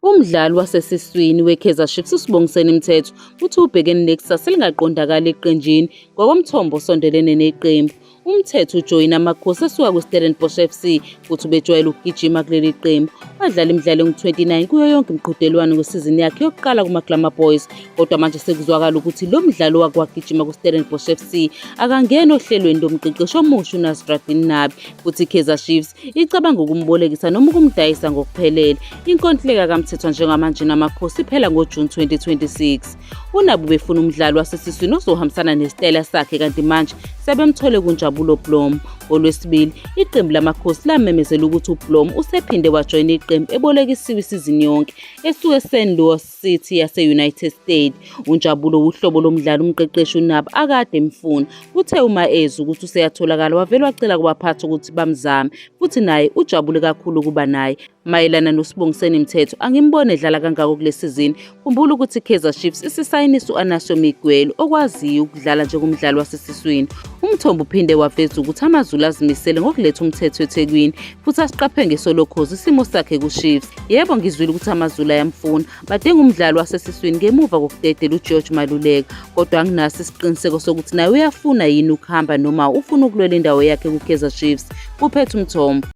Umdlali wasesiswini weKaizer Chiefs uSibongiseni Mthethwa uthi ubhekene nekusasa elingaqondakali eqenjini ngokomthombo osondelene neqembu. UMthethwa ujoyina Amakhosi esuka kwiStellenbosch FC futhi ubejwayele ukugijima kuleli qembu. Wadlala imidlalo engu-29 kuyo yonke imiqhudelwano ngesizini yakhe yokuqala kuma-Glamour Boys. Kodwa manje sekuzwakala ukuthi lo mdlali owake wagijima kwiStellenbosch FC akangeni ohlelweni lomqeqeshi omusha uNasruddin Nabi futhi iKaizer Chiefs icabanga ukumbolekisa noma ukumdayisa ngokuphelele. Inkontileka kaMthethwa njengamanje naMakhosi iphela ngoJuni 2026. UNabi ubefuna umdlali wasesiswini ozohambisana nesitayela sakhe kanti manje sebemthole kuNjabulo Blom. NgoLwesibili, iqembu laMakhosi lamemezela ukuthi uBlom usephinde wajoyina iqembu ebolekisiwe isizini yonke esuke eSt Louis City yase-United States. UNjabulo wuhlobo lomdlali umqeqeshi uNabi akade emfuna. Kuthe uma ezwa ukuthi useyatholakala wavele wacela kubaphathi ukuthi bamzame futhi naye ujabule kakhulu ukuba naye. Mayelana noSibongiseni Mthethwa angimboni edlala kangako kule sizini. Khumbula ukuthi iKaizer Chiefs isisayinisa u-Anacio Miguel okwaziyo ukudlala njengomdlali wasesiswini. Umthombo uphinde waveza ukuthi AmaZulu azimisele ngokuletha uMthethwa eThekwini futhi asiqaphe ngeso lokhozi isimo sakhe kuChiefs. Yebo ngizwile ukuthi AmaZulu ayamfuna, badinga umdlali wasesiswini ngemuva kokudedela uGeorge Maluleka, kodwa anginaso isiqiniseko sokuthi naye uyafuna yini ukuhamba noma ufuna ukulwela indawo yakhe kuKaizer Chiefs, kuphetha umthombo.